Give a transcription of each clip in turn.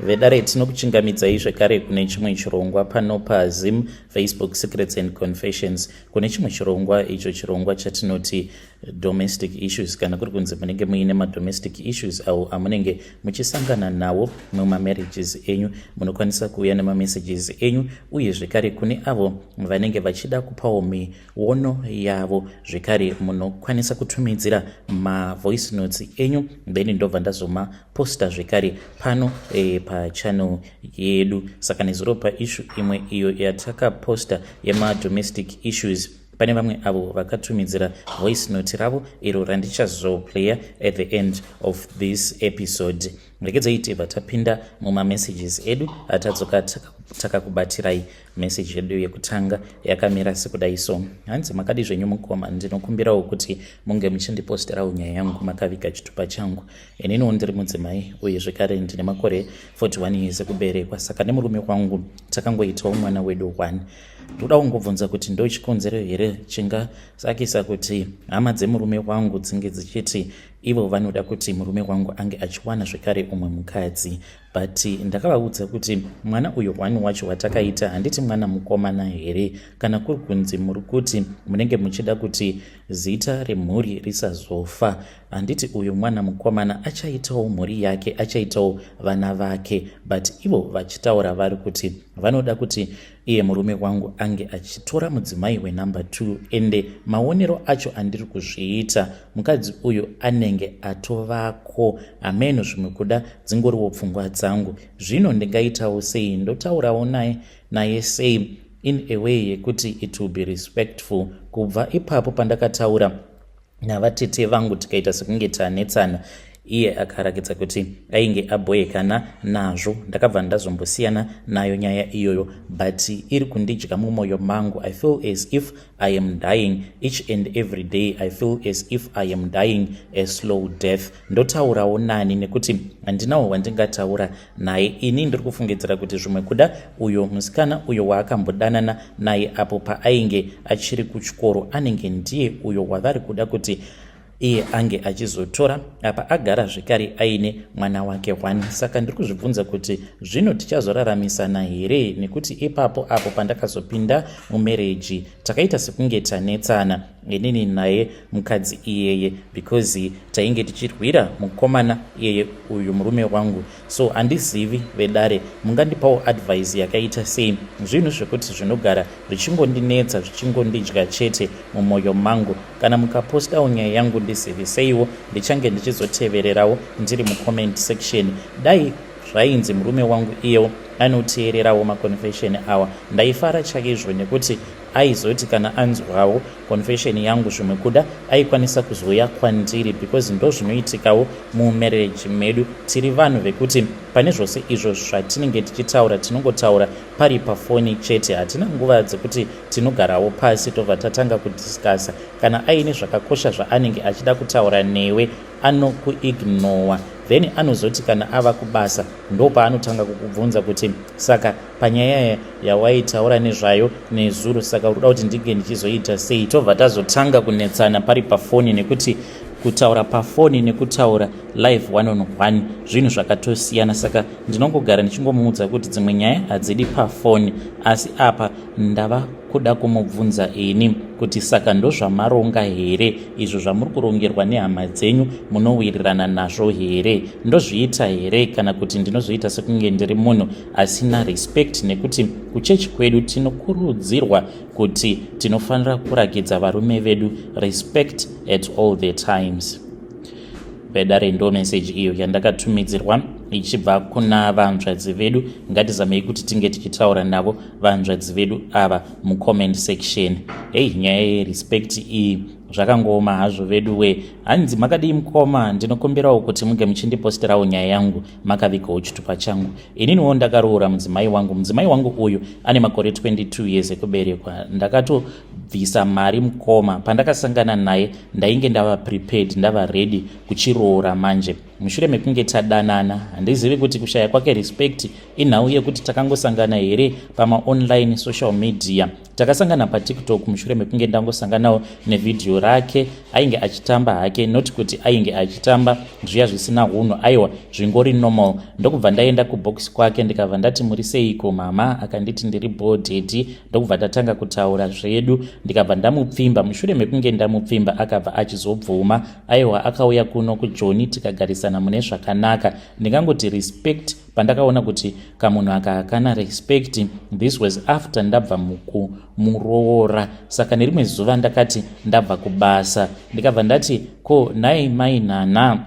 Vedare, tinokuchingamidzai zvekare kune chimwe chirongwa pano paZim Facebook Secrets and Confessions, kune chimwe chirongwa, icho chirongwa chatinoti domestic issues. Kana kuri kunzi munenge muine madomestic issues awo amunenge muchisangana nawo mumamarriages enyu, munokwanisa kuuya nemamessages enyu, uye zvekare kune avo vanenge vachida kupawo miono yavo zvekare, munokwanisa kutumidzira mavoice notes enyu, then ndobva ndazomaposta zvekare pano pachannel yedu. Saka nezuro paissue imwe iyo yatakaposta yemadomestic issues, pane vamwe avo vakatumidzira voice note ravo iro randichazoplaya at the end of this episode. Regedzai tibva tapinda mumamessages edu atadzoka takakubatirai. Message yedu yekutanga yakamira sekudai so. Hanzi, "Makadi zvenyu mukoma? Ndinokumbirawo kuti munge muchindiposterawo nyaya yangu makaviga chitupa changu. Ininiwo ndiri mudzimai, uye zvekare ndine makore 41 years ekuberekwa. Saka nemurume wangu takangoitawo mwana wedu 1. Ndoda kungobvunza kuti ndo chikonzero here chingasakisa kuti hama dzemurume wangu dzinge dzichiti ivo vanoda kuti murume wangu ange achiwana zvekare umwe mukadzi? But ndakavaudza kuti mwana uyu one wacho watakaita, handiti mwana mukomana here? Kana kuri kunzi muri kuti munenge muchida kuti zita remhuri risazofa, handiti uyu mwana mukomana achaitawo mhuri yake, achaitawo vana vake? But ivo vachitaura vari kuti vanoda kuti iye murume wangu ange achitora mudzimai wenumber 2. Ende maonero acho andiri kuzviita, mukadzi uyu anenge atovako. Hameno, zvimwe kuda dzingoriwo pfungwa dzangu. Zvino ndingaitawo sei? Ndotaurawo naye sei in a way yekuti it will be respectful?" Kubva ipapo pandakataura navatete vangu, tikaita sekunge tanetsana, iye akarakidza kuti ainge abhoyekana nazvo. Ndakabva ndazombosiyana nayo nyaya iyoyo, but iri kundidya mumwoyo mangu. I feel as if I am dying each and every day. I feel as if I am dying a slow death. Ndotaurawo nani, nekuti handinawo wandingataura naye? Ini ndiri kufungidzira kuti zvimwe kuda uyo musikana uyo waakambodanana naye apo paainge achiri kuchikoro anenge ndiye uyo wavari kuda kuti iye ange achizotora. Apa agara zvekare aine mwana wake 1. Saka ndiri kuzvibvunza kuti zvino tichazoraramisana here, nekuti ipapo apo pandakazopinda mumarriage takaita sekunge tanetsana inini naye mukadzi iyeye, because tainge tichirwira mukomana iyeye uyu murume wangu. So handizivi, vedare, mungandipawo advice yakaita sei? Zvinhu zvekuti zvinogara zvichingondinetsa, zvichingondidya chete mumwoyo mangu. Kana mukapostawo nyaya yangu, ndiziviseiwo, ndichange ndichizotevererawo ndiri mucomment section. Dai zvainzi murume wangu iyewo anoteererawo maconfession awa, ndaifara chaizvo, nekuti aizoti kana anzwawo confession yangu, zvimwe kuda aikwanisa kuzouya kwandiri, because ndo zvinoitikawo mumarriage medu. Tiri vanhu vekuti pane zvose izvo zvatinenge tichitaura, tinongotaura pari pafoni chete. Hatina nguva dzekuti tinogarawo pasi tobva tatanga kudiscussa. Kana aine zvakakosha zvaanenge achida kutaura newe, anokuignora, then anozoti kana ava kubasa ndo paanotanga kukubvunza kuti, 'Saka panyaya yawaitaura nezvayo nezuro, saka uri kuda kuti ndinge ndichizoita sei?' Tobva tazotanga kunetsana pari pafoni, nekuti kutaura pafoni nekutaura live one on one zvinhu zvakatosiyana. Saka ndinongogara ndichingomuudza kuti dzimwe nyaya hadzidi pafoni. Asi apa ndava kuda kumubvunza ini kuti saka ndozvamaronga here izvo zvamuri kurongerwa nehama dzenyu? Munowirirana nazvo here? Ndozviita here, kana kuti ndinozoita sekunge ndiri munhu asina respect? Nekuti kuchechi kwedu tinokurudzirwa kuti tinofanira kurakidza varume vedu respect at all the times." Vedare, ndo meseji iyo yandakatumidzirwa ichibva kuna vanzvadzi vedu. Ngatizamei kuti tinge tichitaura navo vanzvadzi vedu ava mucomment section. Hei, nyaya yerespect iyi zvakangooma hazvo vedu we. Hanzi, "Makadii mukoma? Ndinokumbirawo kuti munge muchindiposterawo nyaya yangu makavigawo chitupa changu. Ininiwo ndakaroora mudzimai wangu. Mudzimai wangu uyu ane makore 22 years ekuberekwa. Ndakatobvisa mari mukoma. Pandakasangana naye ndainge ndava prepared, ndava ready kuchiroora. Manje mushure mekunge tadanana, handizivi kuti kushaya kwake respect inhau yekuti takangosangana here pamaonline social media. Takasangana paTikTok mushure mekunge ndangosanganawo nevhidhiyo. Bhutsu rake ainge achitamba hake, not kuti ainge achitamba zviya zvisina hunhu, aiwa, zvingori normal. Ndokubva ndaenda kubox kwake, ndikabva ndati, "Muri seiko, mama?" Akanditi, "Ndiri bho, daddy." Ndokubva tatanga kutaura zvedu, ndikabva ndamupfimba. Mushure mekunge ndamupfimba, akabva achizobvuma. Aiwa, akauya kuno kuJoni, tikagarisana mune zvakanaka. Ndingangoti respect, pandakaona kuti kamunhu aka hakana respect, this was after ndabva mukumuroora. Saka nerimwe zuva ndakati ndabva kubasa, ndikabva ndati, "Ko nhai mai Nana,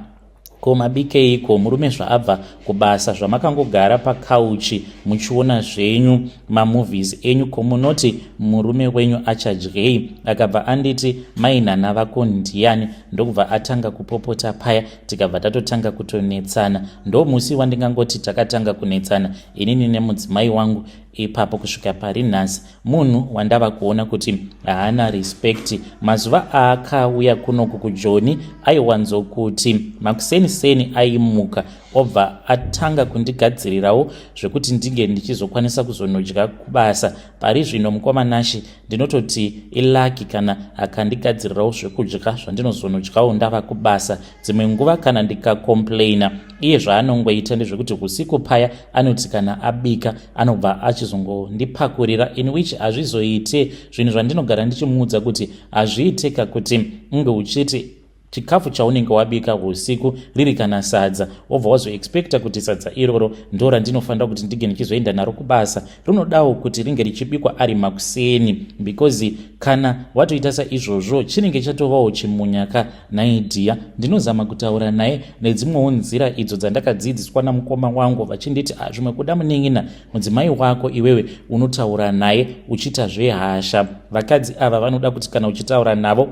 ko mabikeiko? Murume zvaabva kubasa, zvamakangogara pakauchi muchiona zvenyu mamovies enyu, ko munoti murume wenyu achadyei?" Akabva anditi, "Mai Nana vako ndiani?" Ndokubva atanga kupopota paya, tikabva tatotanga kutonetsana. Ndo musi wandingangoti takatanga kunetsana inini nemudzimai wangu ipapo kusvika pari nhasi. Munhu wandava kuona kuti haana respect. Mazuva aakauya kunoku kuJoni, aiwanzokuti makuseni seni aimuka, obva atanga kundigadzirirawo zvekuti ndinge ndichizokwanisa kuzonodya kubasa. Pari zvino, mukoma Nashi, ndinototi ilucky kana akandigadzirirawo zvekudya zvandinozonodyawo ndava kubasa. Dzimwe nguva kana ndikacomplaina, iye zvaanongoita ndezvekuti usiku paya anoti kana abika, anobva achizongondipakurira, in which hazvizoite. Zvinhu zvandinogara ndichimuudza kuti hazviiteka kuti unge uchiti chikafu chaunenge wabika usiku riri kana sadza, wobva wazoexpecta kuti sadza iroro ndo randinofanira kuti ndinge ndichizoenda naro kubasa. Rinodawo kuti ringe richibikwa ari makuseni, because kana watoita saizvozvo, chinenge chatovawo chimunyaka naidhiya. Ndinozama kutaura naye nedzimwewo nzira idzo dzandakadzidziswa namukoma wangu, vachinditi, ah, zvimwe kuda munin'ina, mudzimai wako iwewe unotaura naye uchiita zvehasha. Vakadzi ava vanoda kuti kana uchitaura navo,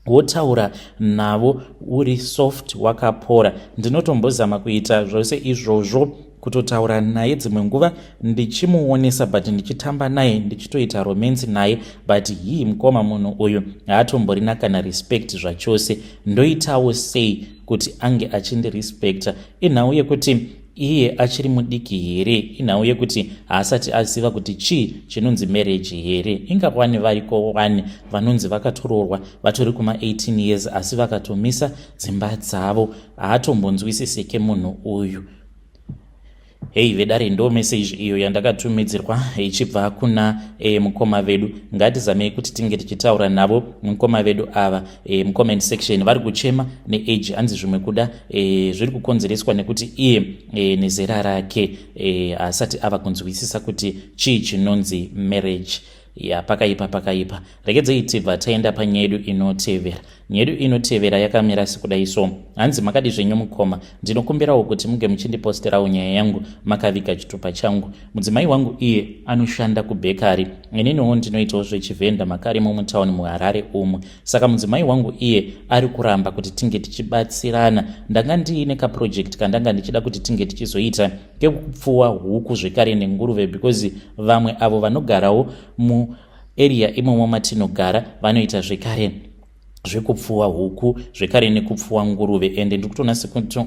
wotaura navo uri soft, wakapora. Ndinotombozama kuita zvose izvozvo, kutotaura naye dzimwe nguva ndichimuonesa, but ndichitamba naye, ndichitoita romance naye, but hii, mukoma, munhu uyu haatomborina kana respect zvachose. Ndoitawo sei kuti ange achindirespecta? Inhau yekuti iye achiri mudiki here? Inhau yekuti haasati aziva kuti chii chinonzi marriage here? Ingawani variko wani vanonzi vakatoroorwa vatori kuma18 years, asi vakatomisa dzimba dzavo. Haatombonzwisisike munhu uyu. Hei vedare, ndo meseji iyo yandakatumidzirwa ichibva kuna mukoma vedu. Ngatizamei kuti tinge tichitaura navo mukoma vedu ava. Mucomment section vari kuchema neage. Hanzi zvimwe kuda zviri kukonzereswa nekuti iye nezera rake haasati ava kunzwisisa kuti chii chinonzi marriage. Ya, pakaipa, pakaipa. Regedzei tibva taenda panyaya yedu inotevera. Nyaya yedu inotevera yakamira sekudai so. Hanzi, "Makadi zvenyu mukoma? Ndinokumbirawo kuti munge muchindiposterawo nyaya yangu makaviga chitupa changu. Mudzimai wangu iye anoshanda kubakery, ininiwo ndinoitawo zvechivhenda makarimo mutauni muHarare umu. Saka mudzimai wangu iye ari kuramba kuti tinge tichibatsirana. Ndanga ndiine kaproject kandanga ndichida kuti tinge tichizoita, kekupfuwa huku zvekare nenguruve, because vamwe avo vanogarawo muarea imomo matinogara vanoita zvekare zvekupfuwa huku zvekare nekupfuwa nguruve, ende ndiri kutoona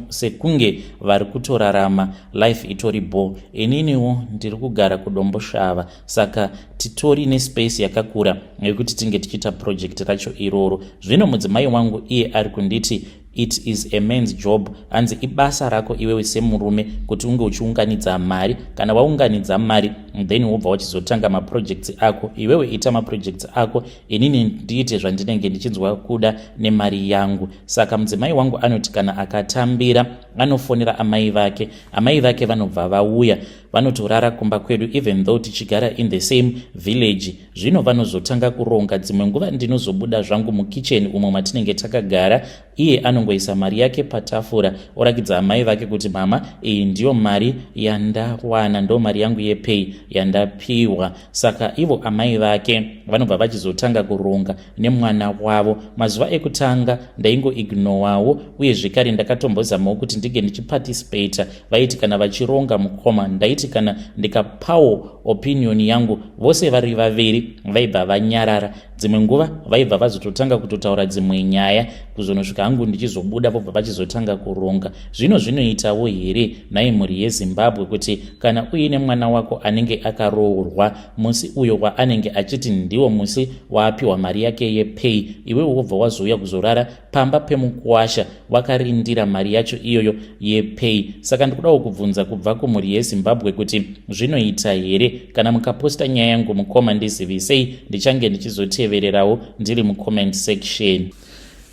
sekunge vari kutorarama life itori bo. Ininiwo ndiri kugara kuDomboshava, saka titori nespace yakakura yekuti tinge tichiita project racho iroro. Zvino mudzimai wangu iye ari kunditi it is a man's job. Hanzi ibasa rako iwewe semurume kuti unge uchiunganidza mari. Kana waunganidza mari, then wobva wachizotanga maprojects ako. Iwewe ita maprojects ako, inini ndiite zvandinenge ndichinzwa kuda nemari yangu." Saka mudzimai wangu anoti kana akatambira, anofonera amai vake. Amai vake vanobva vauya, vanotorara kumba kwedu, even though tichigara in the same village. Zvino vanozotanga kuronga. Dzimwe nguva ndinozobuda zvangu mukicheni umo matinenge takagara. Iye anongoisa mari yake patafura, orakidza amai vake kuti, "Mama, iyi ndiyo mari yandawana, ndo mari yangu yepay yandapiwa." Saka ivo amai vake vanobva vachizotanga kuronga nemwana wavo. Mazuva ekutanga ndaingoignowawo, uye zvekare ndakatombozamawo kuti ndinge ndichiparticipata. Vaiti kana vachironga, mukoma, ndaiti kana ndikapawo opinion yangu, vose vari vaviri vaibva vanyarara. Dzimwe nguva vaibva vazototanga kutotaura dzimwe nyaya, kuzonosvika hangu ndichizobuda, vobva vachizotanga kuronga. Zvino zvinoitawo here nhai mhuri yeZimbabwe kuti kana uine mwana wako anenge akaroorwa, musi uyo waanenge achiti ndiwo musi waapiwa mari yake yepay, iwewe wobva wazouya kuzorara pamba pemukuwasha wakarindira mari yacho iyoyo yepay? Saka ndikudawo kubvunza kubva kumhuri yeZimbabwe kuti zvinoita here? Kana mukaposta nyaya yangu, mukoma, ndizivisei, ndichange ndichizotevererawo ndiri mucomment section.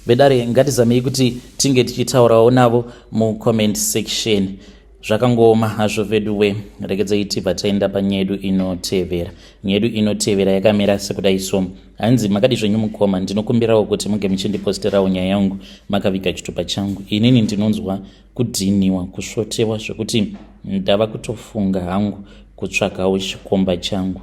Vedare, ngatizamei kuti tinge tichitaurawo navo mucomment section. Zvakangooma hazvo veduwe. Regedzai tibva taenda panyaya yedu inotevera. Nyaya yedu inotevera yakamira sekudai so. Hanzi, "Makadi zvenyu mukoma? Ndinokumbirawo kuti munge muchindiposterawo nyaya yangu makaviga chitupa changu. Inini ndinonzwa kudhiniwa, kusvotewa, zvekuti ndava kutofunga hangu kutsvakawo chikomba changu.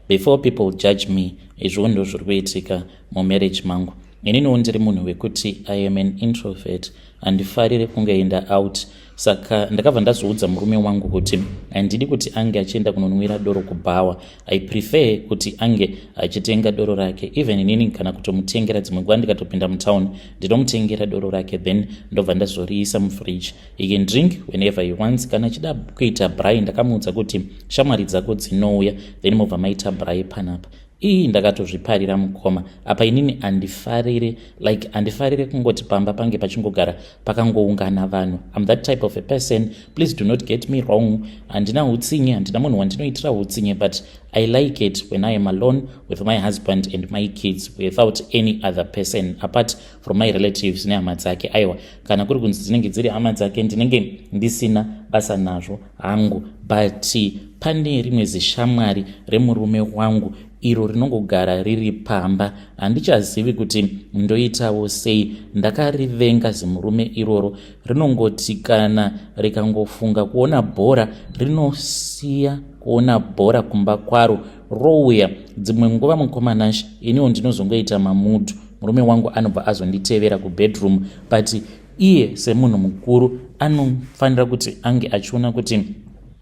Before people judge me, izviwo ndo zviri kuitika mumarriage mangu. Ininiwo ndiri munhu wekuti I am an introvert, handifariri kungoenda out. Saka ndakabva ndazoudza murume wangu kuti handidi kuti ange achienda kunonwira doro kubhawa. I prefer kuti ange achitenga doro rake. Even inini kana kutomutengera, dzimwe nguva ndikatopinda mutown ndinomutengera doro rake, then ndobva ndazoriisa mufridge. He can drink whenever he wants. Kana achida kuita braai, ndakamuudza kuti shamwari dzako dzinouya, then mobva maita braai panapa." Ii, ndakatozviparira mukoma. Apa inini handifarire, like handifarire kungoti pamba pange pachingogara pakangoungana vanhu. I'm that type of a person. Please do not get me wrong, handina utsinye, handina munhu wandinoitira utsinye, but I like it when I am alone with my husband and my kids without any other person apart from my relatives nehama dzake. Aiwa, kana kuri kunzi dzinenge dziri hama dzake, ndinenge ndisina basa nazvo hangu, but pane rimwe zishamwari remurume wangu iro rinongogara riri pamba. Handichazivi kuti ndoitawo sei. Ndakarivenga zimurume iroro. Rinongoti kana rikangofunga kuona bhora, rinosiya kuona bhora kumba kwaro rouya. Dzimwe nguva, mukoma Nash, iniwo ndinozongoita mamutu, murume wangu anobva azonditevera kubedroom. But iye semunhu mukuru anofanira kuti ange achiona kuti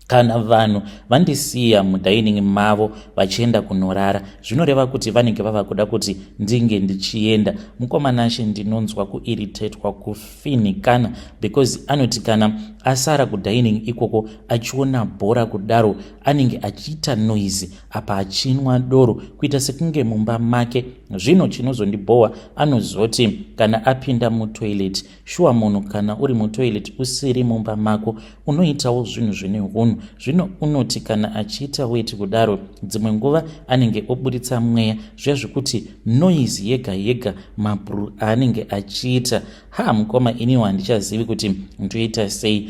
kana vanhu vandisiya mudining mavo vachienda kunorara, zvinoreva kuti vanenge vava kuda kuti ndinge ndichienda. Mukoma Nashe, ndinonzwa kuirritatwa, kufinikana, because anoti kana asara kudining ikoko achiona bhora kudaro, anenge achiita noise, apa achinwa doro, kuita sekunge mumba make. Zvino chinozondibhowa, anozoti kana apinda mutoilet. Shuwa, munhu kana uri mutoilet usiri mumba mako, unoitawo zvinhu zvine unhu. Zvino unoti kana achiita weti kudaro, dzimwe nguva anenge oburitsa mweya, zviya zvekuti noise yega yega, mabhuru aanenge achiita. Ha, mukoma, iniwo handichazivi kuti ndoita sei.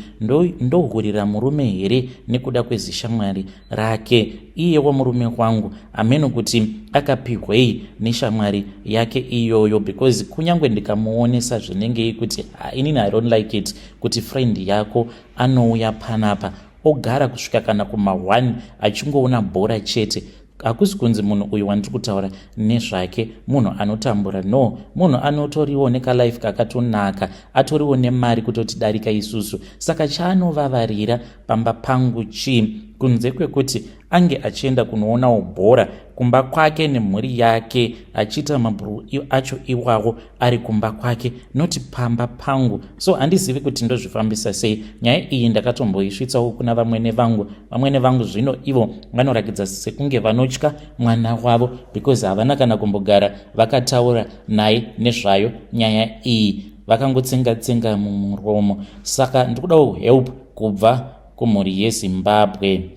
Ndohurira murume here nekuda kwezishamwari rake? Iyewo murume wangu hameno kuti akapihwei neshamwari yake iyoyo, because kunyange ndikamuonesa zvinengei kuti inini I don't like it kuti friend yako anouya panapa ogara kusvika kana kuma1 achingoona bhora chete. Hakusi kunzi munhu uyu wandiri kutaura nezvake munhu anotambura, no. Munhu anotoriwo nekalife kakatonaka, atoriwo nemari kutotidarika isusu. Saka chaanovavarira pamba pangu chii, kunze kwekuti ange achienda kunoonawo bhora kumba kwake nemhuri yake, achiita mabhuru acho iwawo ari kumba kwake, noti pamba pangu? So handizivi kuti ndozvifambisa sei. Nyaya iyi ndakatomboisvitsawo kuna vamwene vangu. Vamwene vangu zvino ivo vanorakidza sekunge vanotya mwana wavo, because havana kana kumbogara vakataura naye nezvayo nyaya iyi, vakangotsenga-tsenga mumuromo. Saka ndikudawo help kubva kumhuri yeZimbabwe."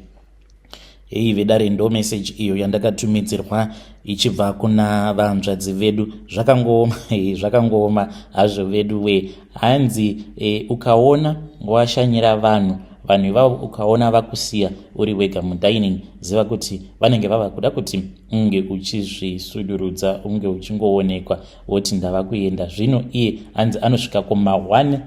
Hei vedare, ndo meseji iyo yandakatumidzirwa ichibva kuna vanzvadzi vedu. Zvakangooma, zvakangooma hazvo vedu we. Hanzi ukaona washanyira vanhu, vanhu ivavo ukaona vakusiya uri wega mudining, ziva kuti vanenge vava kuda kuti unge uchizvisudurudza, unge uchingoonekwa woti ndava kuenda. Zvino iye hanzi anosvika kuma1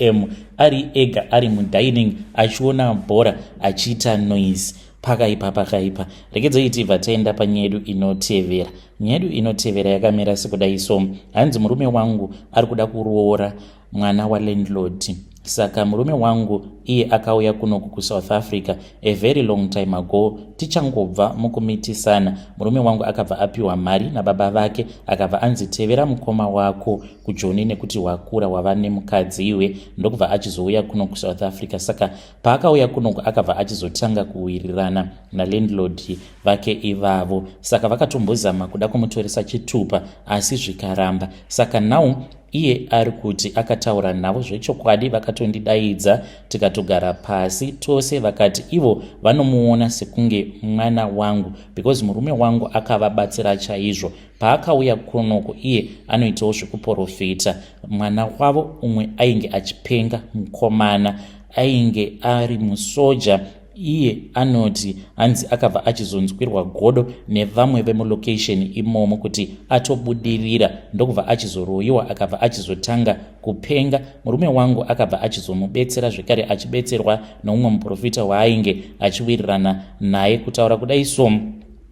am ari ega, ari mudining achiona bhora, achiita noise. Pakaipa, pakaipa. Regedzai tibva taenda panyaya yedu inotevera. Nyaya yedu inotevera yakamira sekudai so. Hanzi, "Murume wangu ari kuda kuroora mwana walandlord. Saka murume wangu iye akauya kunoku kuSouth Africa a very long time ago. Tichangobva mukumitisana, murume wangu akabva apiwa mari nababa vake, akabva anzi, "Tevera mukoma wako kuJoni nekuti wakura, wava nemukadzi iwe." Ndokubva achizouya kuno kuSouth Africa. Saka paakauya kunoku, akabva achizotanga kuwirirana nalandlord vake ivavo. Saka vakatombozama kuda kumutoresa chitupa, asi zvikaramba. Saka now iye ari kuti akataura navo zvechokwadi, vakatondidaidza, tikatogara pasi tose, vakati ivo vanomuona sekunge mwana wangu because murume wangu akavabatsira chaizvo paakauya kunoko. Iye anoitawo zvekuprofita. Mwana wavo umwe ainge achipenga, mukomana ainge ari musoja. Iye anoti hanzi akabva achizonzwirwa godo nevamwe vemulocation imomo kuti atobudirira, ndokubva achizoroyiwa, akabva achizotanga kupenga. Murume wangu akabva achizomubetsera zvekare, achibetserwa noumwe muprofita waainge achiwirirana naye. Kutaura kudai so,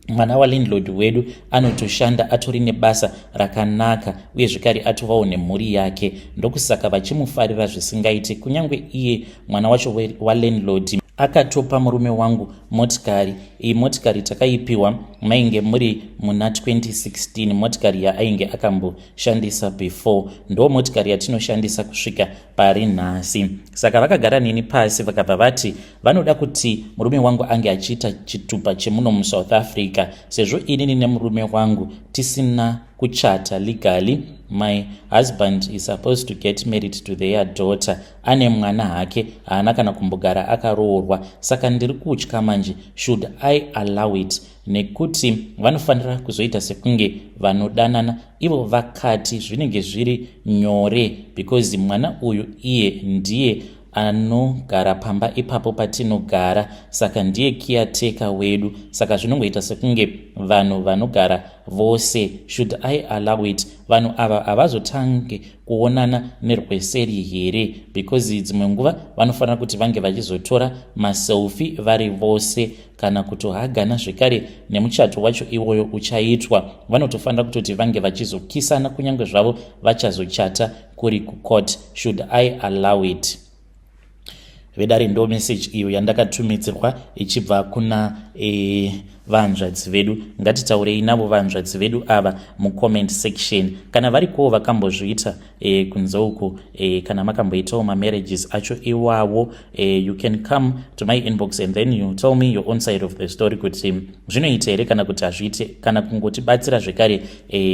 mwana walandlord wedu anotoshanda, atori nebasa rakanaka, uye zvekare atovawo nemhuri yake. Ndokusaka vachimufarira zvisingaiti. Kunyange iye mwana wacho walandlord akatopa murume wangu motikari. Iyi motikari takaipiwa mainge muri muna 2016. Motikari yaainge akamboshandisa before ndo motikari yatinoshandisa kusvika pari nhasi. Saka vakagara neni pasi, vakabva vati vanoda kuti murume wangu ange achiita chitupa chemuno muSouth Africa, sezvo inini nemurume wangu tisina kuchata legally. My husband is supposed to get married to their daughter. Ane mwana hake, haana kana kumbogara akaroorwa. Saka ndiri kutya manje. Should I allow it, nekuti vanofanira kuzoita sekunge vanodanana? Ivo vakati zvinenge zviri nyore because mwana uyu iye ndiye anogara pamba ipapo patinogara, saka ndiye caretaker wedu, saka zvinongoita sekunge vanhu vanogara vose. Should I allow it? Vanhu ava havazotange kuonana nerweseri here? Because dzimwe nguva vanofanira kuti vange vachizotora maselfie vari vose kana kutohagana zvekare. Nemuchato wacho iwoyo uchaitwa, vanotofanira kutoti vange vachizokisana, kunyange zvavo vachazochata kuri kucourt. Should I allow it? Vedare, ndo message iyo yandakatumidzirwa ichibva kuna vanzvadzi vedu. Ngatitaurei navo vanzvadzi vedu ava mucomment section, kana varikowo vakambozviita kunze uku. Kana makamboitawo mamarriages acho iwawo, you can come to my inbox and then you tell me your own side of the story, kuti zvinoita here kana kuti hazviite, kana kungotibatsira zvekare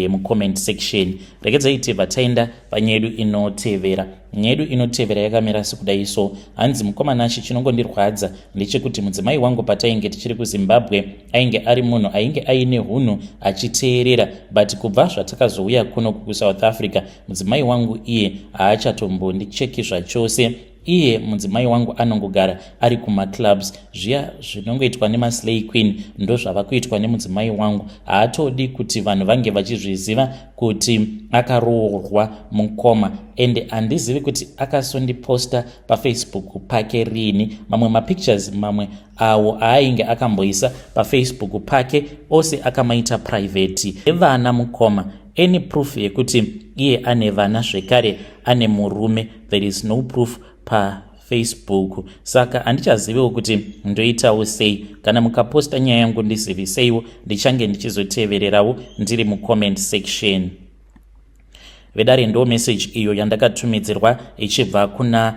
mucomment section. Regedzai tibva taenda panyaya yedu inotevera. Nyaya yedu inotevera yakamira sekudai so. Hanzi, "Mukoma Nashe, chinongondirwadza ndechekuti mudzimai wangu patainge tichiri kuZimbabwe ainge ari munhu ainge aine hunhu, achiteerera, but kubva zvatakazouya kuno kuSouth Africa, mudzimai wangu iye haachatombondicheki zvachose. Iye mudzimai wangu anongogara ari kumaclubs. Zviya zvinongoitwa nemaslay queen ndo zvava kuitwa nemudzimai wangu. Haatodi kuti vanhu vange vachizviziva kuti akaroorwa, mukoma. Ende handizivi kuti akasondiposta paFacebook pake rini. Mamwe mapictures mamwe awo aainge akamboisa paFacebook pake ose akamaita private. Evana, mukoma, any proof yekuti iye ane vana, zvekare ane murume, there is no proof paFacebook. Saka handichaziviwo kuti ndoitawo sei. Kana mukaposta nyaya yangu, ndiziviseiwo, ndichange ndichizotevererawo ndiri mucomment section." Vedare, ndo message iyo yandakatumidzirwa ichibva kuna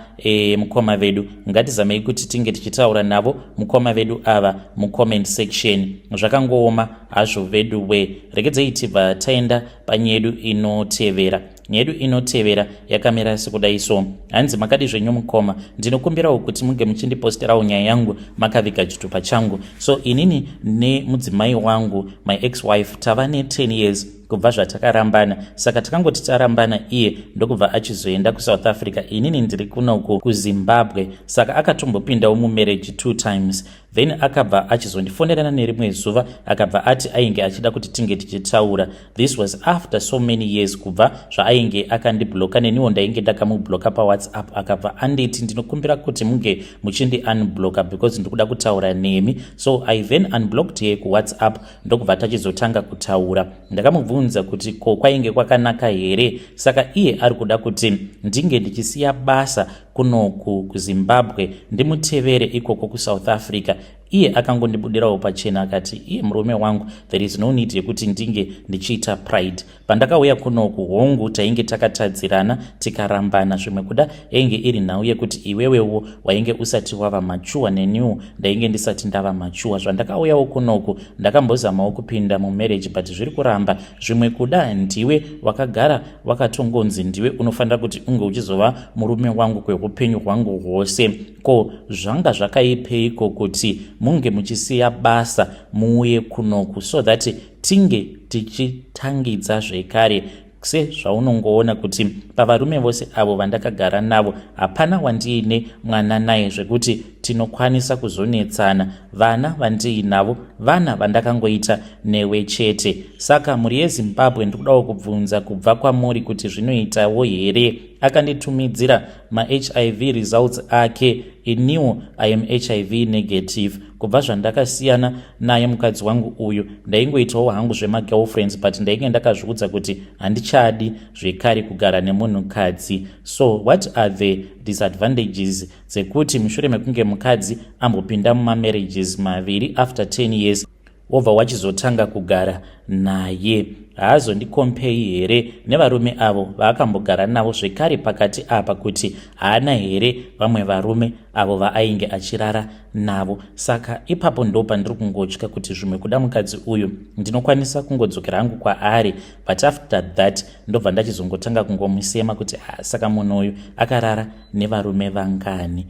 mukoma vedu. Ngatizamei kuti tinge tichitaura navo mukoma vedu ava mucomment section. Zvakangooma hazvo vedu we. Regedzei tibva taenda panyaya yedu inotevera. Nyaya yedu inotevera yakamira sekudai so. Hanzi, "Makadi zvenyu mukoma? Ndinokumbirawo kuti munge muchindiposterawo nyaya yangu makaviga chitupa changu. So inini nemudzimai wangu, my ex wife, tava ne10 years kubva zvatakarambana. Saka takangoti tarambana, iye ndokubva achizoenda kuSouth Africa, inini ndiri kunoku kuZimbabwe. Saka akatombopindawo mumarriage two times. Then akabva achizondifonerana nerimwe zuva, akabva ati ainge achida kuti tinge tichitaura. This was after so many years kubva zvaainge akandibloka, neniwo ndainge ndakamubloka paWhatsApp. Akabva anditi, 'Ndinokumbira kuti munge muchindi unbloka because ndikuda kutaura nemi.' So I then unblocked ye kuWhatsApp, ndokubva tachizotanga kutaura. Ndakamubvunza kuti ko kwainge kwakanaka here. Saka iye ari kuda kuti ndinge ndichisiya basa." kunoku kuZimbabwe ndimutevere ikoko kuSouth Africa. Iye akangondibudirawo pachena akati iye murume wangu, there is no need yekuti ndinge ndichiita pride. Pandakauya kunoku, hongu, tainge takatadzirana tikarambana. Zvimwe kuda yainge iri nhau yekuti iwewewo wainge usati wava mature, neniwo ndainge ndisati ndava mature. Zvandakauyawo kunoku, ndakambozamawo kupinda mumarriage, but zviri kuramba. Zvimwe kuda ndiwe wakagara wakatongonzi ndiwe unofanira kuti unge uchizova murume wangu kweupenyu hwangu hwose. Ko zvanga zvakaipeiko kuti munge muchisiya basa muuye kunoku so that tinge tichitangidza zvekare? Sezvaunongoona kuti pavarume vose avo vandakagara navo, hapana wandiine mwana naye zvekuti tinokwanisa kuzonetsana. Vana vandiinavo vana vandakangoita newe chete. Saka mhuri yeZimbabwe, ndikudawo kubvunza kubva kwamuri kuti zvinoitawo here? Akanditumidzira maHIV results ake. Iniwo I am HIV negative. Kubva zvandakasiyana naye mukadzi wangu uyu, ndaingoitawo hangu zvemagirlfriends, but ndainge ndakazviudza kuti handichadi zvekare kugara nemunhukadzi. So what are the disadvantages dzekuti mushure mekunge mukadzi ambopinda mumamarriages maviri, after 10 years wobva wachizotanga kugara naye? Haazondikompei here nevarume avo vaakambogara navo zvekare pakati apa, kuti haana here vamwe varume avo vaainge achirara navo? Saka ipapo ndo pandiri kungotya kuti zvimwe kuda mukadzi uyu ndinokwanisa kungodzokera hangu kwaari, but after that ndobva ndachizongotanga kungomusema kuti, ah, saka munhu uyu akarara nevarume vangani?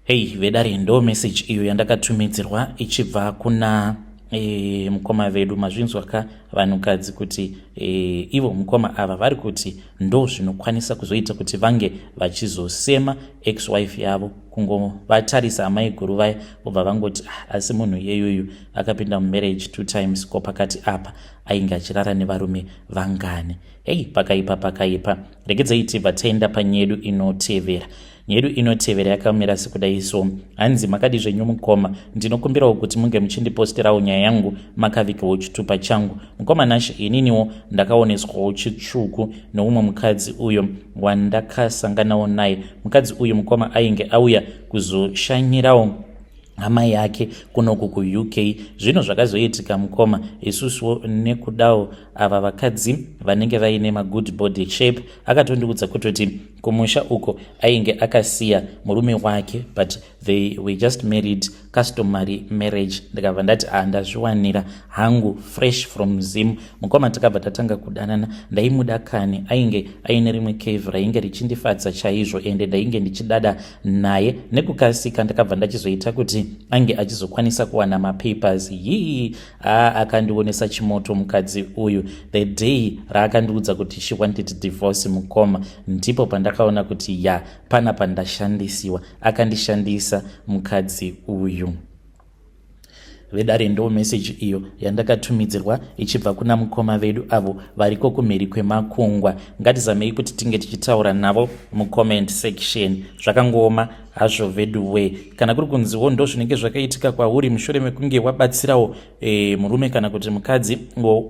Hei vedare, ndo message iyo yandakatumidzirwa ichibva kuna mukoma vedu. Mazvinzwa ka, vanhukadzi, kuti ivo mukoma ava vari kuti ndo zvinokwanisa kuzoita kuti vange vachizosema ex-wife yavo, kungovatarisa amai guru vaya, vobva vangoti, ah, asi munhu iyeyuyu akapinda mumarriage two times, ko pakati apa ainge achirara nevarume vangani? Hei, pakaipa, pakaipa. Regedzai tibva taenda panyedu inotevera. Nyedu inotevera yakamira sekudai so. Hanzi, "Makadi zvenyu mukoma? Ndinokumbirawo kuti munge muchindiposterawo nyaya yangu makavigawo chitupa changu. Mukoma Nashe, ininiwo ndakaoneswawo chitsvuku neumwe mukadzi uyo wandakasanganawo naye. Mukadzi uyu, mukoma, ainge auya kuzoshanyirawo hama yake kunoku kuUK. Zvino zvakazoitika, mukoma, isusuwo nekudawo ava vakadzi vanenge vaine magood body shape, akatondiudza kutoti kumusha uko ainge akasiya murume wake, but they were just married customary marriage. Ndikabva ndati, ah, ndazviwanira hangu fresh from Zim." Mukoma, takabva tatanga kudanana. Ndaimuda kani. Ainge aine rimwe curve rainge richindifadza chaizvo, ende ndainge ndichidada naye. Nekukasika ndakabva ndachizoita kuti ange achizokwanisa kuwana mapapers. Yii, aa, akandionesa chimoto mukadzi uyu. The day raakandiudza kuti she wanted divorce, mukoma, ndipo pandakaona kuti ya, pana pandashandisiwa. Akandishandisa mukadzi uyu. Vedare, ndo meseji iyo yandakatumidzirwa ichibva kuna mukoma vedu avo variko kumhiri kwemakungwa. Ngatizamei kuti tinge tichitaura navo mucomment section. Zvakangooma hazvo vedu we. Kana kuri kunziwo ndo zvinenge zvakaitika kwauri mushure mekunge wabatsirawo murume kana kuti mukadzi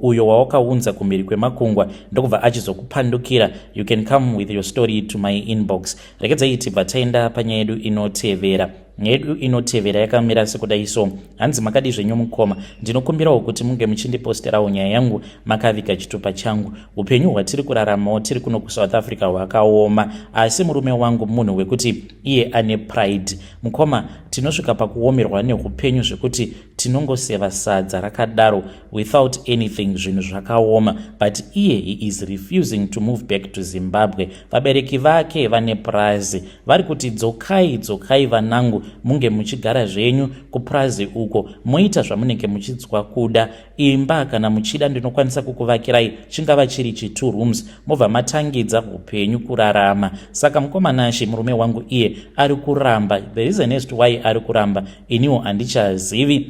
uyo wawakaunza kumhiri kwemakungwa, ndokubva achizokupandukira, you can come with your story to my inbox. Regedzai tibva taenda panyaya yedu inotevera. Yedu inotevera yakamira sekudai so. Hanzi, "Makadi zvenyu mukoma? Ndinokumbirawo kuti munge muchindiposterawo nyaya yangu makaviga chitupa changu. Upenyu hwatiri kuraramawo tiri kuno kuSouth Africa hwakaoma, asi murume wangu munhu wekuti iye ane pride. Mukoma, tinosvika pakuomerwa neupenyu zvekuti tinongoseva sadza rakadaro without anything. Zvinhu zvakaoma, but iye he is refusing to move back to Zimbabwe. Vabereki vake vane purazi, vari kuti, 'Dzokai, dzokai vanangu, munge muchigara zvenyu kupurazi uko, moita zvamunenge muchinzwa kuda. Imba kana muchida ndinokwanisa kukuvakirai, chingava chiri chi2 rooms, mobva matangidza upenyu kurarama.' Saka mukoma Nashe, murume wangu iye ari kuramba. The reason as to why ari kuramba iniwo handichazivi,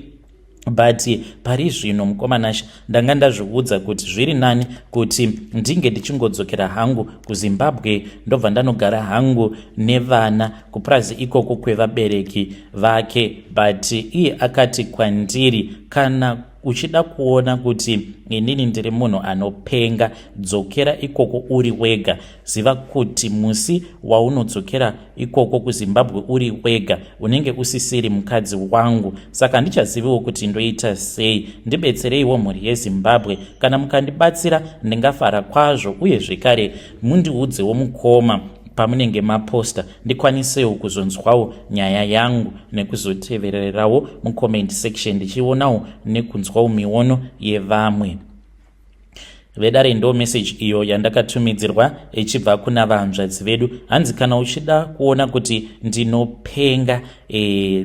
but pari zvino, mukoma Nashe, ndanga ndazviudza kuti zviri nani kuti ndinge ndichingodzokera hangu kuZimbabwe, ndobva ndanogara hangu nevana kupurazi ikoko kwevabereki vake. But iye akati kwandiri kana Uchida kuona kuti inini ndiri munhu anopenga, dzokera ikoko uri wega. Ziva kuti musi waunodzokera ikoko kuZimbabwe uri wega, unenge usisiri mukadzi wangu. Saka handichaziviwo kuti ndoita sei. Ndibetsereiwo, mhuri yeZimbabwe. Kana mukandibatsira ndingafara kwazvo, uye zvekare mundiudzewo, mukoma, pamunenge maposta, ndikwanisewo kuzonzwawo nyaya yangu nekuzotevererawo mucomment section, ndichionawo nekunzwawo miono yevamwe vedare. Ndo message iyo yandakatumidzirwa ichibva kuna vanzvadzi vedu. Hanzi kana uchida kuona kuti ndinopenga,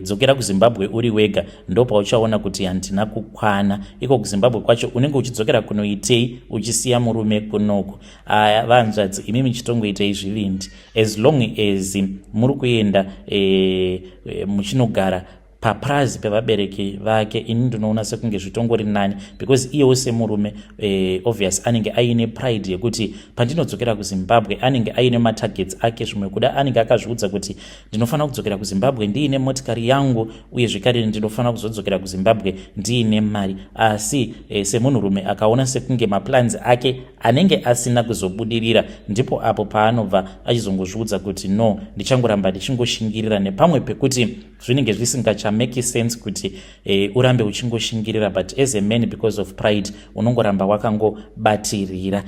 dzokera kuZimbabwe uri wega, ndo pauchaona kuti handina kukwana. Iko kuZimbabwe kwacho unenge uchidzokera kunoitei uchisiya murume kunoko? Aya vanzvadzi, imi muchitongoitei zvivindi. As long as muri kuenda muchinogara papurazi pevabereki vake, ini ndinoona sekunge zvitongori nani, because iyewo semurume obvious anenge aine pride yekuti pandinodzokera kuZimbabwe, anenge aine matargets ake. Zvimwe kuda anenge akazviudza kuti ndinofanira kudzokera kuZimbabwe ndiine motikari yangu, uye zvekare ndinofanira kuzodzokera kuZimbabwe ndiine mari. Asi semunhurume akaona sekunge maplans ake anenge asina kuzobudirira, ndipo apo paanobva achizongozviudza kuti no, ndichangoramba ndichingoshingirira, nepamwe pekuti zvinenge zvisingachamake sense kuti urambe uchingoshingirira. But as a man, because of pride, unongoramba wakangobatirira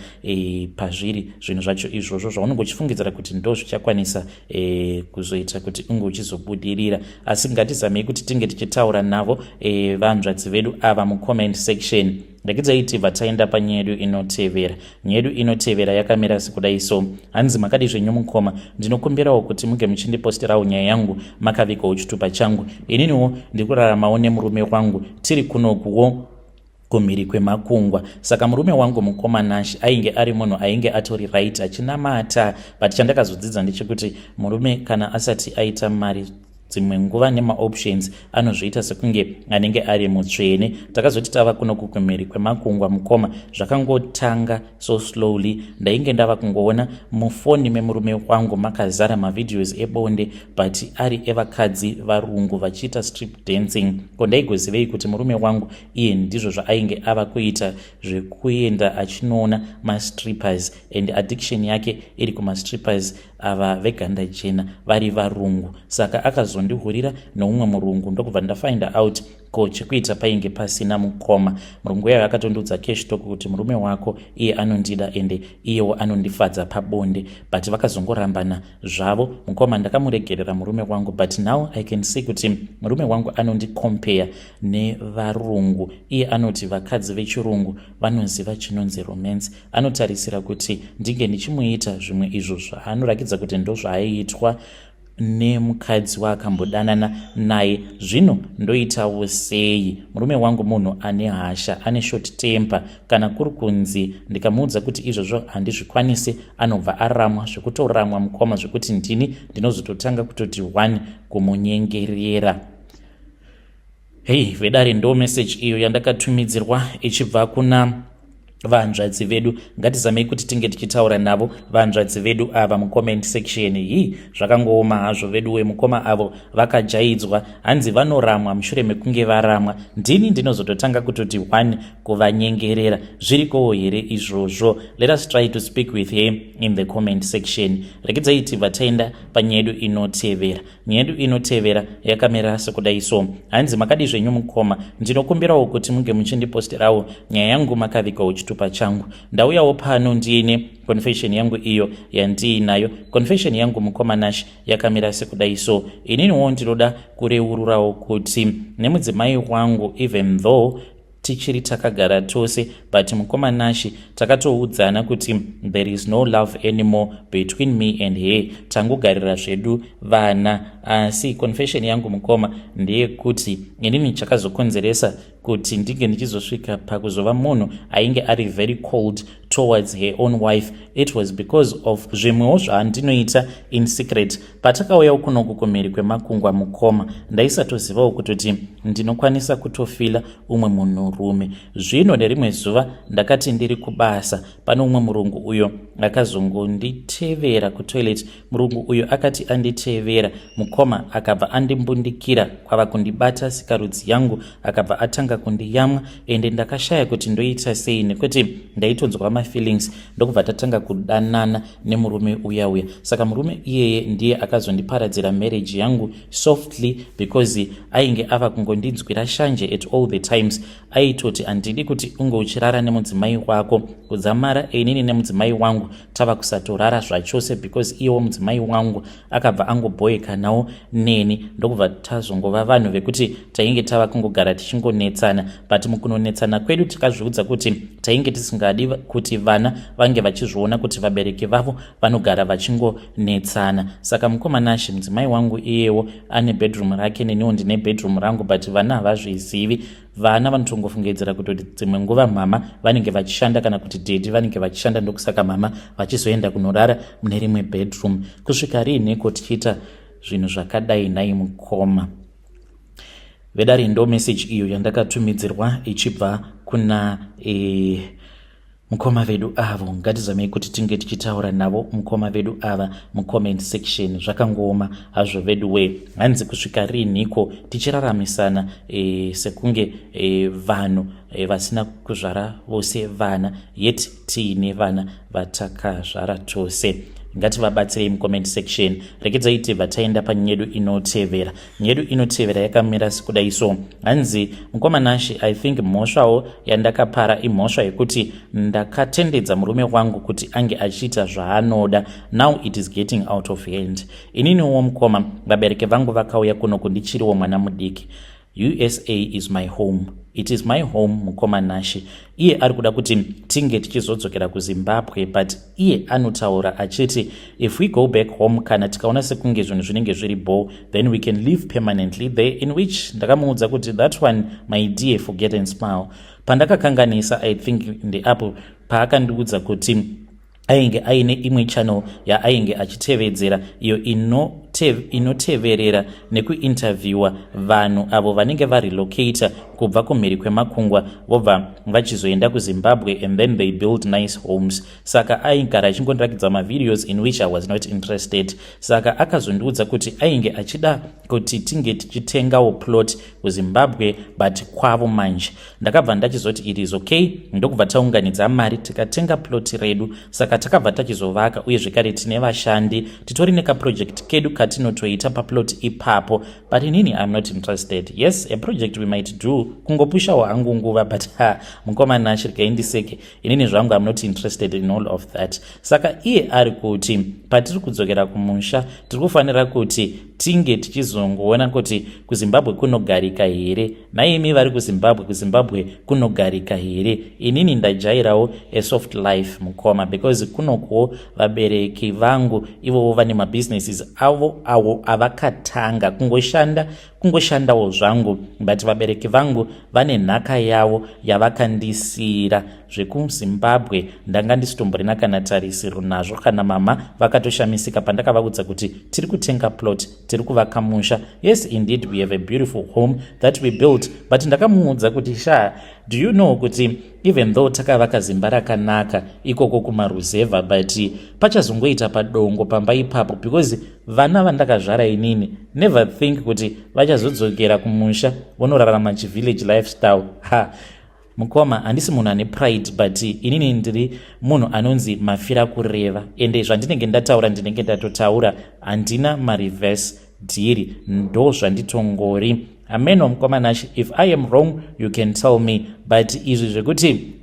pazviri zvinhu zvacho izvozvo zvaunenge uchifungidzira kuti ndo zvichakwanisa kuzoita kuti unge uchizobudirira. Asi ngatizamei kuti tinge tichitaura navo vanzvadzi vedu ava mucomment section. Rekidzai tibva taenda panyaya yedu inotevera. Nyaya yedu inotevera yakamira sekudai so. Hanzi, "Makadi zvenyu mukoma? Ndinokumbirawo kuti muge muchindiposterawo nyaya yangu makavigawo chitupa changu. Ininiwo ndiri kuraramawo nemurume wangu, tiri kunokuwo kumhiri kwemakungwa. Saka murume wangu, mukoma Nash, ainge ari munhu ainge atori right, achinamata. But chandakazodzidza ndechekuti murume kana asati aita mari, dzimwe nguva nemaoptions anozviita sekunge anenge ari mutsvene. Takazoti tava kunoku kumhiri kwemakungwa, mukoma, zvakangotanga so slowly. Ndainge ndava kungoona mufoni memurume wangu makazara mavideos ebonde, but ari evakadzi varungu vachiita strip dancing. Ko ndaigozivei kuti murume wangu iye ndizvo zvaainge ava kuita, zvekuenda achinoona mastrippers, and addiction yake iri kumastrippers ava veganda jena vari varungu. Saka akazondihurira neumwe murungu, ndokubva ndafind out. Ko chekuita painge pasina, mukoma. Murungu iyayo akatondiudza cash talk kuti murume wako iye anondida, ende iyewo anondifadza pabonde, but vakazongorambana zvavo. Mukoma, ndakamuregerera murume wangu, but now I can see kuti murume wangu anondicompare nevarungu. Iye anoti vakadzi vechirungu vanoziva chinonzi romance. Anotarisira kuti ndinge ndichimuita zvimwe izvo zvaanorakidza kuti ndo zvaaiitwa nemukadzi waakambodanana naye. Zvino ndoitawo sei? Murume wangu munhu ane hasha, ane short temper. Kana kuri kunzi ndikamuudza kuti izvozvo handizvikwanisi, anobva aramwa, zvekutoramwa, mukoma, zvekuti ndini ndinozototanga kutoti one kumunyengerera." Hei vedare, ndo message iyo yandakatumidzirwa ichibva kuna vanzvadzi vedu. Ngatizamei kuti tinge tichitaura navo vanzvadzi vedu ava mucomment section. Hii, zvakangooma hazvo vedu wemukoma. Avo vakajaidzwa, hanzi vanoramwa, mushure mekunge varamwa ndini ndinozototanga kutoti one kuvanyengerera. Zvirikowo here izvozvo? Let us try to speak with her in the comment section. Rekedzai tibva taenda panyaya yedu inotevera. Nyaya yedu inotevera yakamira sekudai so. Hanzi, "Makadi zvenyu mukoma? Ndinokumbirawo kuti munge muchindiposterawo nyaya yangu makavigawo chitupa changu. Ndauyawo pano ndiine confession yangu iyo yandiinayo. Confession yangu, mukoma Nash, yakamira sekudai so. Ininiwo ndinoda kureururawo kuti nemudzimai wangu, even though tichiri takagara tose, but mukoma Nashi, takatoudzana kuti there is no love anymore between me and her. Tangogarira zvedu vana. Asi confession yangu, mukoma, ndeyekuti inini chakazokonzeresa kuti ndinge ndichizosvika pakuzova munhu ainge ari very cold towards her own wife, it was because of zvimwewo zvaandinoita in secret. Patakauyawo kunoku kumhiri kwemakungwa, mukoma, ndaisatozivawo kutoti ndinokwanisa kutofila umwe munhurume. Zvino nerimwe zuva ndakati ndiri kubasa, pane umwe murungu uyo akazongonditevera kutoilet. Murungu uyo akati anditevera, mukoma, akabva andimbundikira kwava kundibata sikarudzi yangu, akabva atanga kundiyamwa, ende ndakashaya kuti ndoita sei nekuti ndaitonzwa mafeelings. Ndokubva tatanga kudanana nemurume uya uya. Saka murume iyeye ndiye akazondiparadzira marriage yangu softly, because ainge ava kungondinzwira shanje at all the times. Aitoti handidi kuti unge uchirara nemudzimai wako. Kudzamara inini nemudzimai wangu tava kusatorara zvachose, because iyewo mudzimai wangu akabva angobhoekanawo neni. Ndokubva tazongova vanhu vekuti tainge tava kungogara tichingonetsana, but mukunonetsana kwedu takazviudza kuti tainge tisingadi kuti vana vange vachizviona kuti vabereki vavo vanogara vachingonetsana. Saka mukoma Nashe, mudzimai wangu iyewo ane bedroom rake, neniwo ndine bedroom rangu, but vana havazvizivi. Vana vanotongofungidzira kutoti dzimwe nguva mama vanenge vachishanda kana kuti daddy vanenge vachishanda, ndokusaka mama vachizoenda kunorara mune rimwe bedroom. Kusvika riineko tichiita zvinhu zvakadai nai mukoma vedare? Ndo message iyo yandakatumidzirwa ichibva kuna mukoma vedu avo. Ngatizamei kuti tinge tichitaura navo mukoma vedu ava mucomment section. Zvakangooma hazvo vedu we. Hanzi kusvika riinhiko tichiraramisana sekunge vanhu vasina kuzvara vose vana, yet tiine vana vatakazvara tose? Ngativabatsirei mucomment section. Regedzai tibva taenda panyaya yedu inotevera. Nyaya yedu inotevera yakamira sekudai so. Hanzi, "Mukoma Nashe, I think mhosvawo yandakapara imhosva yekuti ndakatendedza murume wangu kuti ange achiita zvaanoda. Now it is getting out of hand. Ininiwo mukoma, vabereki vangu vakauya kuno kundichiriwo mwana mudiki. USA is my home, it is my home, mukoma Nashe. Iye ari kuda kuti tinge tichizodzokera kuZimbabwe, but iye anotaura achiti if we go back home, kana tikaona sekunge zvinhu zvinenge zviri bo, then we can live permanently there, in which ndakamuudza kuti that one, my dear, forget and smile. Pandakakanganisa, I think ndeapo paakandiudza kuti ainge aine imwe channel yaainge achitevedzera, iyo inoteverera nekuinterviewa vanhu avo vanenge varelocata kubva kumhiri kwemakungwa, vobva vachizoenda kuZimbabwe and then they build nice homes. Saka aigara achingondirakidza mavideos, in which I was not interested. Saka akazondiudza kuti ainge achida kuti tinge tichitengawo plot kuZimbabwe, but kwavo manje. Ndakabva ndachizoti it is okay, ndokubva taunganidza mari tikatenga plot redu. Saka takabva tachizovaka, uye zvekare tine vashandi, titori nekaproject kedu katinotoita paplot ipapo, but inini I'm not interested. Yes, a project we might do, kungopushawo hangu nguva, but ha, mukoma Nashe, regai inini zvangu I'm not interested in all of that. Saka iye ari kuti patiri kudzokera kumusha tiri kufanira kuti tinge tichizongoona kuti kuZimbabwe kunogarika here. Naimi vari kuZimbabwe, kuZimbabwe kunogarika here? Inini ndajairawo a soft life, mukoma, because kunokuwo vabereki vangu ivovo vane mabusinesses avo avo avakatanga. Kungoshanda kungoshandawo zvangu, but vabereki vangu vane nhaka yavo yavakandisiyira. ZvekuZimbabwe ndanga ndisitomborina kana tarisiro nazvo. Kana mama vakatoshamisika pandakavaudza kuti tiri kutenga plot, tiri kuvaka musha. Yes, indeed, we have a beautiful home that we built, but ndakamuudza kuti sha, do you know kuti even though takavaka zimba rakanaka ikoko kumaruzevha, but pachazongoita padongo pamba ipapo, because vana vandakazvara inini, never think kuti vachazodzokera kumusha vonorarama chivillage lifestyle. Ha, mukoma, handisi munhu ane pride, but inini ndiri munhu anonzi mafira kureva, ende zvandinenge ndataura ndinenge ndatotaura, handina mareverse deal. Ndo zvanditongori. Ameno, mukoma Nashe, if I am wrong, you can tell me, but izvi zvekuti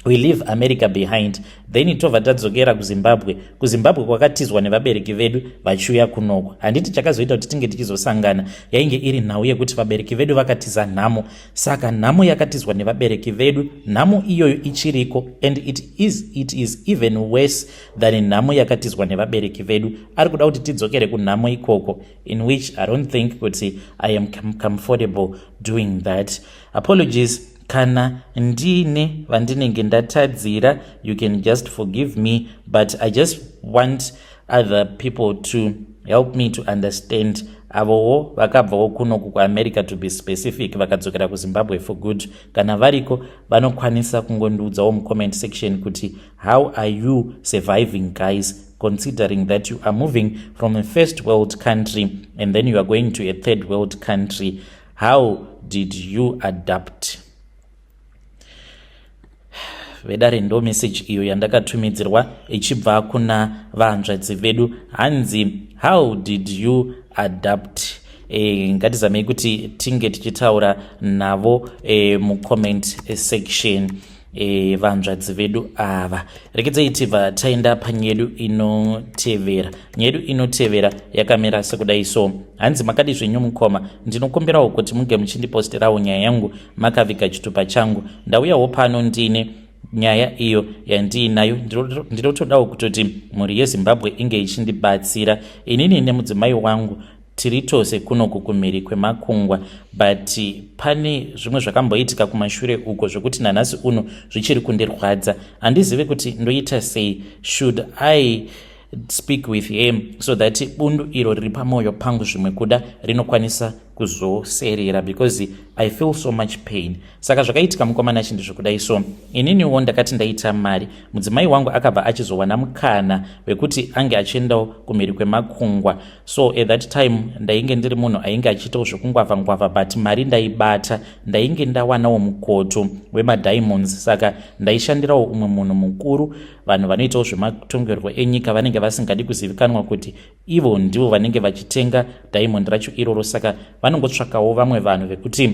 we leave America behind, then tobva tadzokera kuZimbabwe, kuZimbabwe kwakatizwa nevabereki vedu vachiuya kunoko, handiti chakazoita kuti tinge tichizosangana yainge iri nhau yekuti vabereki vedu vakatiza nhamo. Saka nhamo yakatizwa nevabereki vedu, nhamo iyoyo ichiriko, and it is even worse than nhamo yakatizwa nevabereki vedu. Ari kuda kuti tidzokere kunhamo ikoko, in which I don't think kuti I am comfortable doing that. Apologies kana ndine vandinenge ndatadzira, you can just forgive me, but I just want other people to help me to understand. Avowo vakabvawo kunoku kuAmerica, to be specific, vakadzokera kuZimbabwe for good, kana variko vanokwanisa kungondiudzawo mucomment section kuti how are you surviving, guys, considering that you are moving from a first world country and then you are going to a third world country? How did you adapt? Vedare, ndo message iyo yandakatumidzirwa ichibva kuna vahanzvadzi vedu. Hanzi, "How did you adapt?" Ngatizamei kuti tinge tichitaura navo mucomment section, vanzvadzi vedu ava. Rekedzai tibva taenda panyedu inotevera. Nyedu inotevera yakamira sekudai so. Hanzi, "Makadi zvenyu mukoma? Ndinokumbirawo kuti munge muchindiposterawo nyaya yangu makaviga chitupa changu. Ndauyawo pano ndine nyaya iyo yandiinayo. Ndinotodawo kutoti mhuri yeZimbabwe inge ichindibatsira. Inini nemudzimai wangu tiri tose kunoku kumhiri kwemakungwa, but pane zvimwe zvakamboitika kumashure uko zvokuti nanhasi uno zvichiri kundirwadza. Handizivi kuti ndoita sei. Should I speak with him so that bundu iro riri pamwoyo pangu zvimwe kuda rinokwanisa kuzoserera? Because I feel so much pain." Saka zvakaitika, mukomana, chindizvokudai so. Ininiwo ndakati ndaita mari, mudzimai wangu akabva achizowana mukana wekuti ange achiendawo kumhiri kwemakungwa. So at that time ndainge ndiri munhu ainge achiitawo zvekungwavha ngwavha, but mari ndaibata. Ndainge ndawanawo mukoto wemadiamonds, saka ndaishandirawo umwe munhu mukuru. Vanhu vanoitawo zvematongerwo enyika vanenge vasingadi kuzivikanwa kuti ivo ndivo vanenge vachitenga diamond racho iroro, saka vanongotsvakawo vamwe vanhu vekuti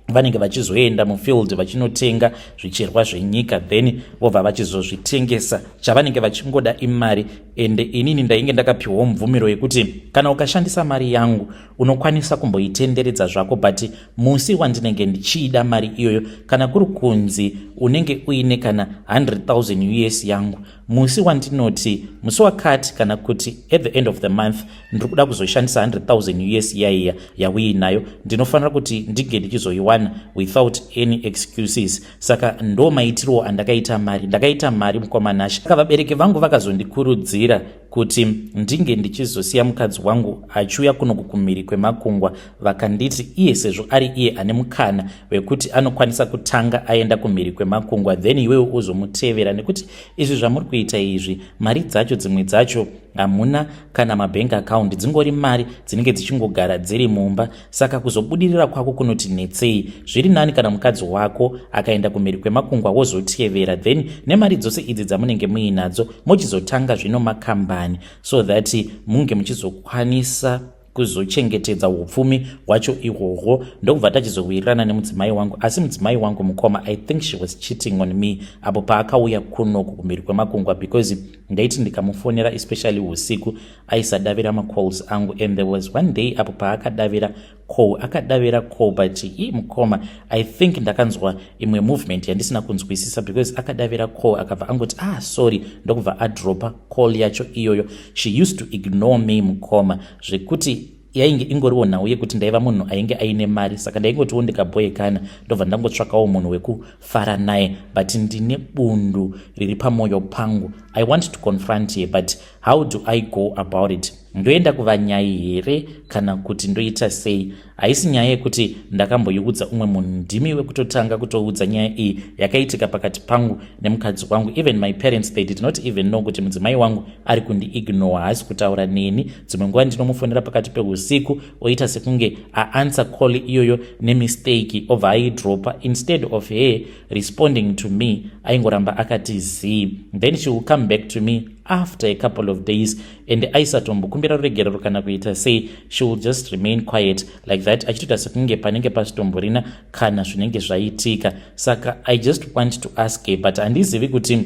vanenge vachizoenda mufield vachinotenga zvicherwa zvenyika, then vobva vachizozvitengesa. Chavanenge vachingoda imari. Ende inini ndainge ndakapiwawo mvumiro yekuti kana ukashandisa mari yangu unokwanisa kumboitenderedza zvako, but musi wandinenge ndichiida mari iyoyo, kana kuri kunzi unenge uine kana 100,000 US yangu, musi wandinoti musi wakati kana kuti at the end of the month ndiri kuda kuzoshandisa 100,000 US yaiya yauinayo, ndinofanira kuti ndinge ndichizoiwana without any excuses. Saka ndo maitiro andakaita mari. Ndakaita mari, mukomanashe. Saka vabereki vangu vakazondikurudzira kuti ndinge ndichizosiya mukadzi wangu achiuya kunoku kumhiri kwemakungwa. Vakanditi iye sezvo ari iye ane mukana wekuti anokwanisa kutanga aenda kumhiri kwemakungwa, then iwewe uzomutevera, nekuti izvi zvamuri kuita izvi, mari dzacho dzimwe dzacho hamuna kana mabank account, dzingori mari dzinenge dzichingogara dziri mumba, saka kuzobudirira kwako kunoti netsei. Zviri nani kana mukadzi wako akaenda kumhiri kwemakungwa, wozotevera, then nemari dzose idzi dzamunenge muinadzo mochizotanga zvino makambani, so that munge muchizokwanisa kuzochengetedza upfumi hwacho ihwohwo." Ndokubva tachizowirirana nemudzimai wangu. Asi mudzimai wangu, mukoma, I think she was cheating on me apo paakauya kunoku kumhiri kwemakungwa, because ndaiti ndikamufonera, especially usiku, aisadavira macalls angu. And there was one day apo paakadavira call, akadavira call, but i mukoma, I think ndakanzwa imwe movement yandisina kunzwisisa, because akadavira call, akabva angoti, "Ah, sorry," ndokubva adropa call yacho iyoyo. She used to ignore me, mukoma, zvekuti yainge ingoriwo nhau yekuti ndaiva munhu ainge aine mari, saka ndaingotiwo ndikabhoekana ndobva ndangotsvakawo munhu wekufara naye. But ndine bundu riri pamwoyo pangu. I want to confront her, but how do I go about it? Ndoenda kuvanyai here kana kuti ndoita sei? Haisi nyaya yekuti ndakamboiudza umwe munhu, ndimi wekutotanga kutoudza nyaya iyi yakaitika pakati pangu nemukadzi wangu. Even my parents, they did not even know kuti mudzimai wangu ari kundiignore, haasi kutaura neni. Dzimwe nguva ndinomufonera pakati peusiku, oita sekunge aanswer call iyoyo nemistake, obva aidropa. Instead of her responding to me, aingoramba akati zii. Then she will come back to me after a couple of days, and aisatombokumbira ruregerero kana kuita sei. She will just remain quiet like that, achitoita sekunge panenge pasitomborina kana zvinenge zvaitika. Saka I just want to ask her, but handizivi kuti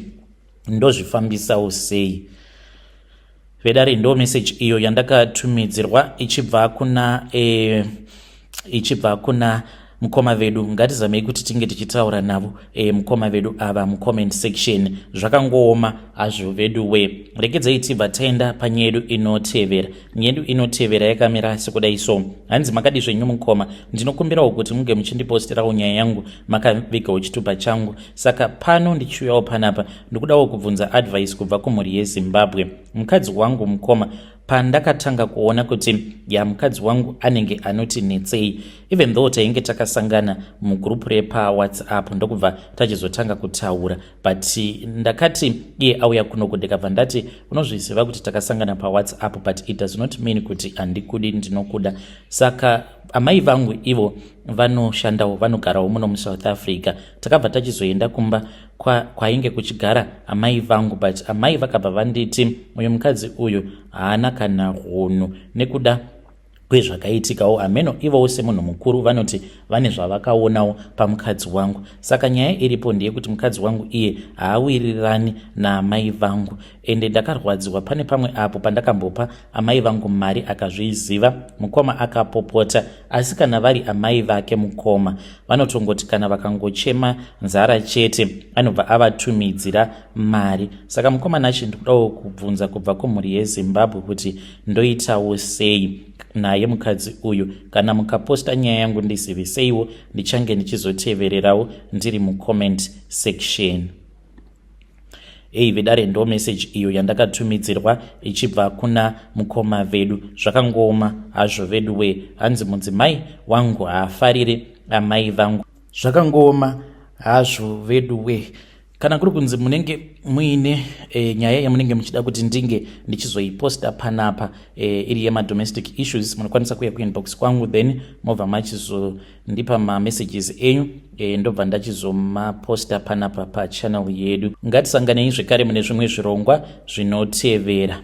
ndozvifambisawo sei. Vedare, ndo message iyo yandakatumidzirwa ichibva kuna mukoma vedu. Ngatizamei kuti tinge tichitaura navo, mukoma vedu ava, mucomment section. Zvakangooma hazvo vedu we. Regedzai tibva taenda panyaya yedu inotevera. Nyaya yedu inotevera yakamira sekudai so. Hanzi, "Makadi zvenyu mukoma? Ndinokumbirawo kuti munge muchindiposterawo nyaya yangu makavigawo chitupa changu. Saka pano ndichiuyawo panapa ndikudawo kubvunza advice kubva kumhuri yeZimbabwe. Mukadzi wangu, mukoma, pandakatanga kuona kuti ya mukadzi wangu anenge anoti netsei, even though tainge takasangana mugroup repaWhatsApp, ndokubva tachizotanga kutaura, but ndakati iye auya kunoku, ndikabva ndati, 'Unozviziva kuti takasangana paWhatsApp, but it does not mean kuti handikudi, ndinokuda.' Saka amai vangu ivo vanoshandawo, vanogarawo muno muSouth Africa. Takabva tachizoenda kumba kwainge kuchigara amai vangu, but amai vakabva vanditi uyu mukadzi uyu haana kana hunhu nekuda kwezvakaitikawo. Hameno, ivowo semunhu mukuru vanoti vane zvavakaonawo pamukadzi wangu. Saka nyaya iripo ndeyekuti mukadzi wangu iye haawirirani naamai vangu, ende ndakarwadziwa. Pane pamwe apo pandakambopa amai vangu mari akazviziva mukoma akapopota, asi kana vari amai vake mukoma vanotongoti kana vakangochema nzara chete anobva avatumidzira mari. Saka mukoma Nachi, ndikudawo kubvunza kubva kumhuri yeZimbabwe kuti ndoitawo sei naye mukadzi uyu? Kana mukaposta nyaya yangu ndiziviseiwo, ndichange ndichizotevererawo ndiri mucomment section. Ei vedare, ndo message iyo yandakatumidzirwa ichibva kuna mukoma vedu. Zvakangooma hazvo vedu we. Hanzi mudzimai wangu haafariri amai vangu. Zvakangooma hazvo vedu we. Kana kuri kunzi munenge muine nyaya yamunenge muchida kuti ndinge ndichizoiposta panapa iri yemadomestic issues, munokwanisa kuuya kuinbox kwangu, then mobva machizondipa mamessages enyu, ndobva ndachizomaposta panapa pachannel yedu. Ngatisanganei zvekare mune zvimwe zvirongwa zvinotevera.